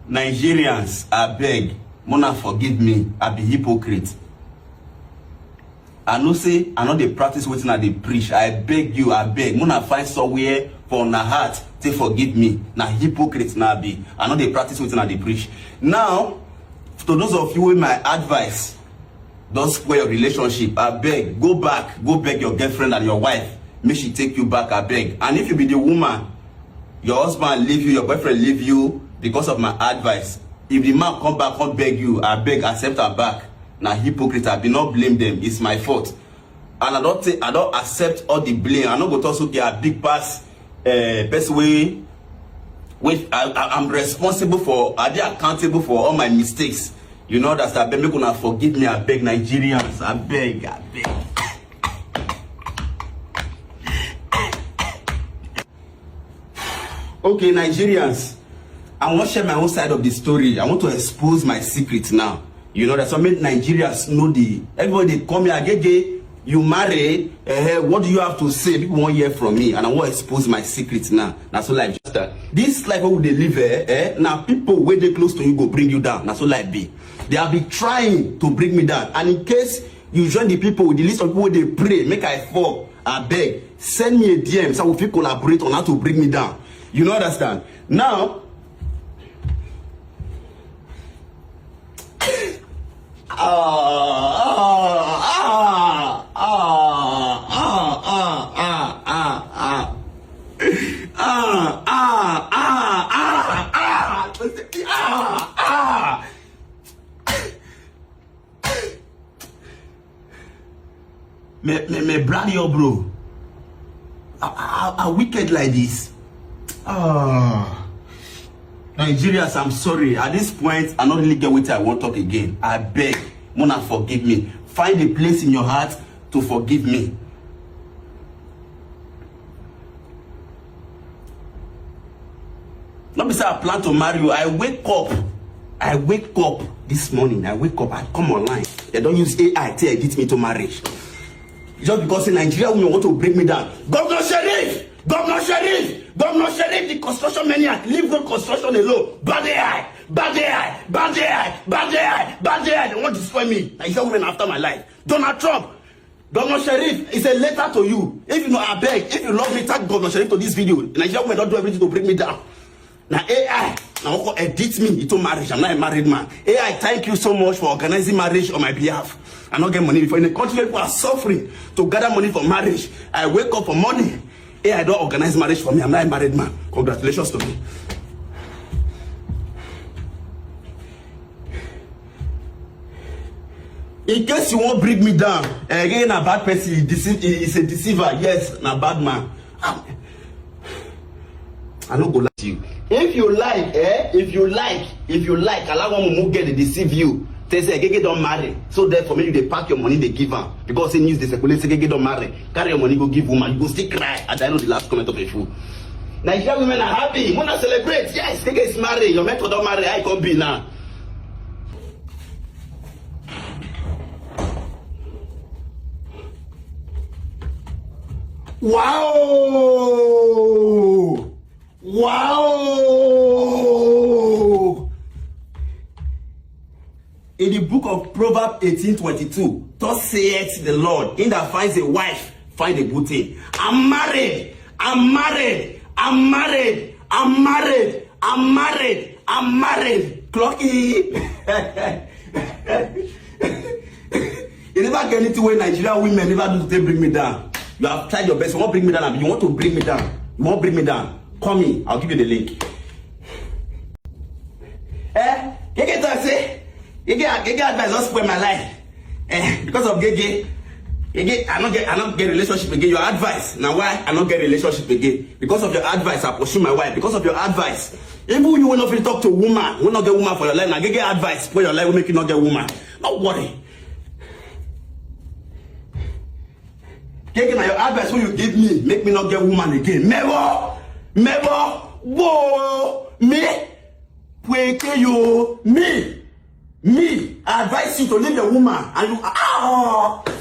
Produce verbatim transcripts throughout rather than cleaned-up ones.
Nigerians, abeg, mona forgive me, I be hypocrite. I know say I no dey practice wetin I dey preach. I beg you, I beg, mona find somewhere for una heart, take forgive me. Na hypocrite na I be. I no dey practice wetin I dey preach. Now, to those of you wey my advice don spoil your relationship, abeg, go back, go beg your girlfriend and your wife, make she take you back, abeg. And if you be the woman, your husband leave you, your boyfriend leave you because of my advice. If the man come back, come beg you, abeg, accept am back. Na hypocrite, I be not blame them, it's my fault. And I don't take, I don't accept all the blame. I no go talk say, okay, I big pass, uh, person wey, wey I, I, I'm responsible for, I dey accountable for all my mistakes. You know that, abeg, make una forgive me, abeg, Nigerians, abeg, abeg. Okay, Nigerians, I wan share my own side of the story. I want to expose my secret now. You know that some Nigerians know the, everybody dey call me, "Agege, you marry, eh, what do you have to say?" People wan hear from me, and I wan expose my secret now. Na so life just start. This life wey we dey live, eh, eh, na people wey dey close to you go bring you down. Na so life be. They have been trying to bring me down. And in case you join the people, the list of people wey dey pray make I fall, abeg, send me a D M so we fit collaborate on how to bring me down. You no understand? Now, ah, ah, ah, ah, ah, ah, ah, ah, ah. Ah, ah, ah, ah, ah, ah, ah. Me, me, me, brand your bro. I, I, I wicked like this. Ah, Nigerians, I'm sorry. At this point, I don't really get what I want talk again. I beg, mona forgive me. Find a place in your heart to forgive me. No be say I plan to marry you. I wake up. I wake up this morning. I wake up. I come online. They don't use A I to edit me to marriage. Just because say Nigeria women want to bring me down. Governor Sheriff! Governor Sheriff! Governor Sheriff, the construction maniac. Leave road construction alone. Bad A I! Bad A I! Bad A I! Bad A I! Bad A I! They want to destroy me. Nigeria women after my life. Donald Trump! Governor Sheriff, it's a letter to you. If you know, I beg, if you love me, tag Governor Sheriff to this video. Nigeria women don't do everything to bring me down. Now A I, now go edit me into marriage. I'm not a married man. A I, thank you so much for organizing marriage on my behalf. I not get money before in the country where people are suffering to gather money for marriage. I wake up for money. A I don't organize marriage for me. I'm not a married man. Congratulations to me. In case you won't bring me down, again, a bad person, he deceive, he is a deceiver. Yes, na bad man. Ah, I no go lie to you. If you like, eh? If you like, if you like, allow one mumu girl to deceive you. They say, "Gege don't marry." So therefore, maybe they pack your money, they give her. Because in news, they circulate, say, "Gege don't marry." Carry your money, go give woman. You go still cry at the end of the last comment of a fool. Nigerian women are happy. Wanna celebrate? Yes, Gege is married. Your mentor don't marry. I can be now. Wow! Wow! In the book of Proverbs eighteen twenty-two, thus saith the Lord, "He that finds a wife, find a good thing." I'm married. I'm married. I'm married. I'm married. I'm married. I'm married. Clocky. You never get anything wey Nigerian women never do to take bring me down. You have tried your best. You want bring me down, abi you want to bring me down. You wan bring me down? Call me, I'll give you the link. Eh? Gege talk say, Gege, Gege advice don spoil my life. Eh, because of Gege, Gege, I no get, I no get relationship again. Your advice na why I no get relationship again. Because of your advice, I pursue my wife. Because of your advice, even you wey no fit talk to woman, wey no get woman for your life, na Gege advice spoil your life, wey make you no get woman. No worry. Gege, na your advice wey you give me make me no get woman again. Mewo, mewo, wo, me, kweke yo, me, me. I advise you to leave the woman and you, ah, ah.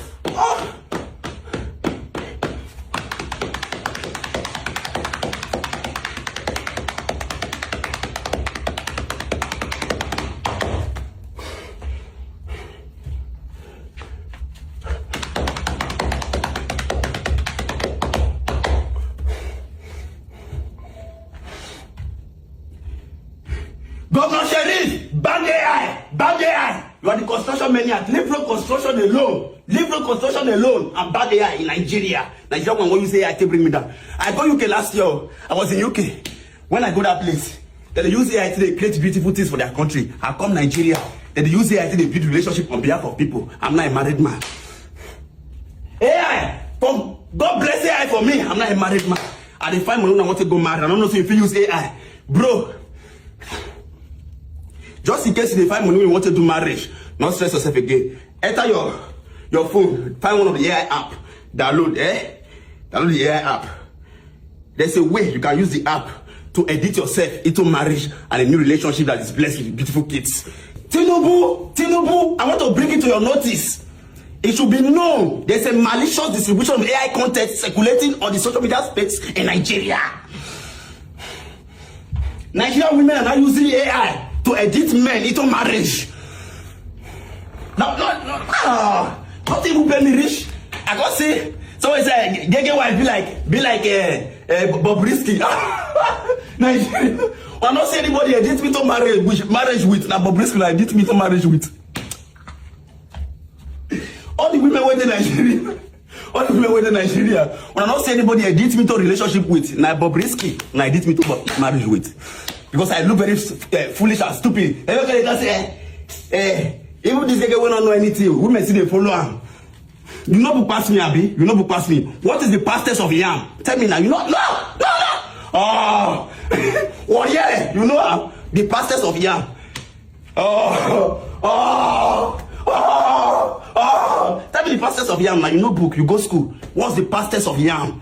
Governor Sheriff, ban A I, ban A I. You are the construction maniac. Leave road construction alone. Leave road construction alone and ban A I in Nigeria. Nigeria one wey use A I take bring me down. I go U K last year. I was in U K. When I go that place, they dey use A I to dey create beautiful things for their country. I come Nigeria, they dey use A I to dey build relationship on behalf of people. I'm not a married man. A I, come, God bless A I for me. I'm not a married man. I dey find money wey I want to go marry. I don't know if you fit use A I. Bro, just in case you dey find money wey you want to do marriage, no stress yourself again. Enter your, your phone, find one of the A I app, download, eh? Download the A I app. There's a way you can use the app to edit yourself into marriage and a new relationship that is blessed with beautiful kids. Tinubu, Tinubu, I want to bring it to your notice. It should be known there's a malicious distribution of A I content circulating on the social media space in Nigeria. Nigerian women are now using A I to edit men into marriage. No, no, no, ah, don't even pay me rich. I go see. So it's a Gege wife be like, be like a, a Bobrisky. Nigeria. I don't see anybody edit me to marriage with, marriage with. Now Bobrisky like edit me to marriage with. All the women wey dey Nigeria, all the women wey dey Nigeria, when I don't see anybody edit me to relationship with, na Bobrisky, na edit me to marriage with, because I look very uh, foolish and stupid. Everybody can say, eh, eh, even this guy wey no know anything, women still dey follow am. You no book pass me, abi? You no book pass me. What is the pastors of yam? Tell me now. You know, no, no, no. Oh, oh yeah, you know uh, the pastors of yam. Oh, oh, oh, oh. Tell me the pastors of yam now. You know book, you go school. What's the pastors of yam?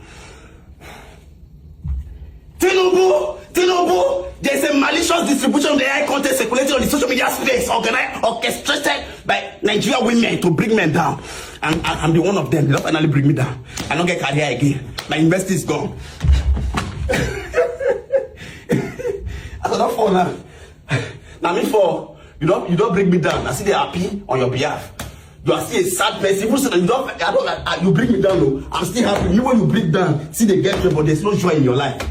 Tinubu, Tinubu, there's a malicious distribution of the A I content circulating on the social media space organized, orchestrated by Nigerian women to bring men down. And I, I'm the one of them. They don't finally bring me down. I don't get career again. My university is gone. I don't fall now. Now me for you don't you don't bring me down. I see they happy on your behalf. You are still a sad person. Even so you don't I don't I, you bring me down. No, I'm still happy. You when you bring down, see the girlfriend, but there's no joy in your life.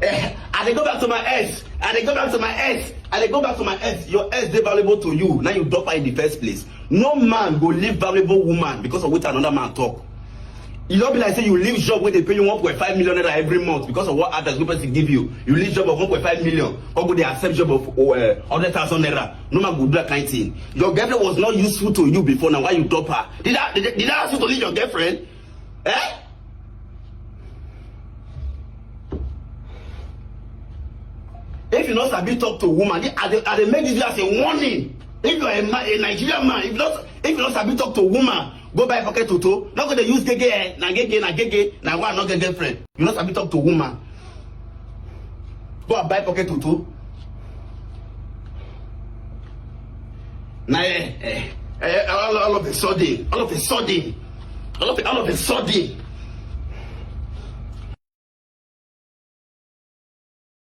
Eh, I dey go back to my ex. I dey go back to my ex. I dey go back to my ex. Your ex dey valuable to you. Now you drop her in the first place. No man go leave valuable woman because of what another man talk. E no be like say you leave job wey dey pay you one point five million naira every month because of what others wey person give you. You leave job of one point five million, come go dey accept job of uh, hundred thousand naira. No man go do that kind thing. Your girlfriend was not useful to you before. Now why you drop her? Did I did, did I ask you to leave your girlfriend? Eh? If you no sabi talk to woman, I dey I dey make this as a warning. If you are a, man, a Nigerian man, if you no if you no sabi talk to woman, go buy pocket toto. No go dey use gege eh, na gege na gege na why I no get girlfriend. You no sabi talk to woman. Go and buy pocket toto. Na eh, eh, eh, all, all of a sudden, all of a sudden, all of a, all of a sudden,